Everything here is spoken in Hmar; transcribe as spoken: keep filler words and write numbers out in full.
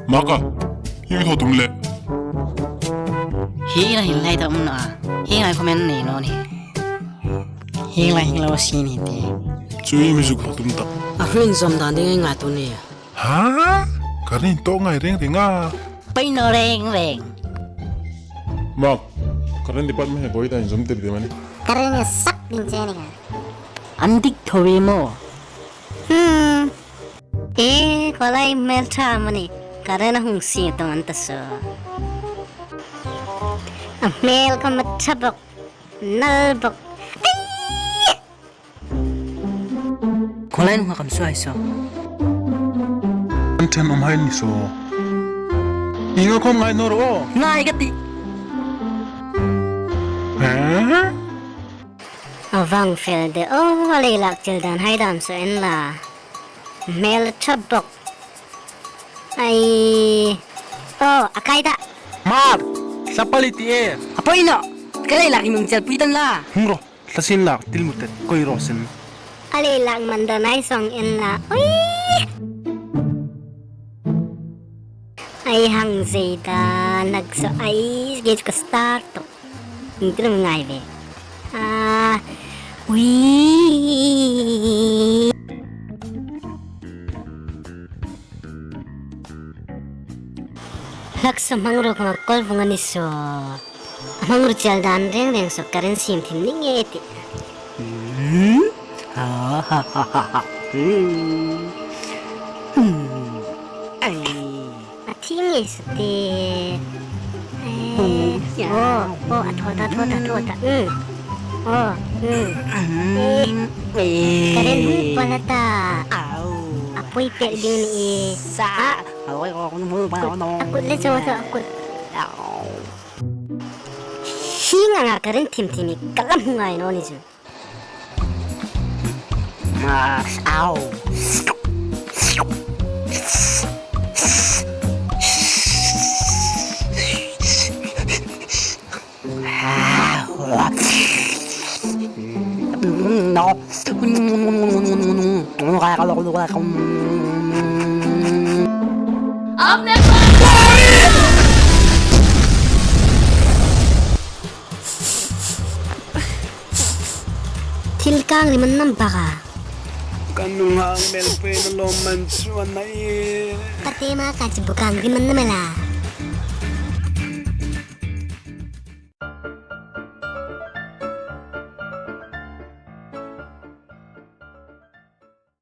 Maka, hi thaw tum le. Hi la hin lai ta um na. Hi ngai comment nei naw ni. Hi la hin lo si ni te. Chu hi music thaw tum ta. A hrin zom dan ding ngai tu ni. Ha? Ka rin to ngai reng reng a. Pai naw reng reng. Mak, ka rin department he boi ta in zom tir ti mani. Ka rin sak ding che ni ka. An dik thaw ve maw. Hmm. E, khaw lai hmel ṭha mani, ka rin a hung si tawng an ta saw. A hmel khawm a ṭha bawk, nal bawk. Ei! Khaw lai nung a kam suai saw. An ṭhen um hai ni saw. Inga khawm ngai naw ro. Ngai ka ti. He? A vang fel de, aw, a lei lak chil dan hai dam saw en la. Hmel a ṭha bawk. Ai. Aw, a kai ta. Mar, sapali ti e. A poi naw. Ka lei lak i ming chel pui tan la. Hung ro, thlasin lak til mu tet, koi ro sin. A lei lak man dan hai song en la. Ui. Ai hang zei dan hak saw ai, gate ka start tawk. Intir ngai ve. A, ui. Hak saw hmangruo khawm a kol vung a ni saw. Hmangruo chel dan reng reng saw ka rin sim thim ni nge ti. Hmm? Ha, ha, ha, ha, ha. Hmm. Hmm. Ai. A thi nge saw te. Eh, oh, oh, a thaw ta, thaw ta, thaw ta. Hmm. Oh, hmm. Eh. Ka rin hung pal a ta. Au. A poi pek ding ni e. Sa. Ah. A kut, a kut le chaw thaw, a kut. Hi nga nga ka rin thim thim i ka lam ngai naw ni chu. Au. No. Thil kang ri man nam baka. Kan nung hang mel pe na lom man chuan na e. Pate ma ka chi bukang ri man nam la.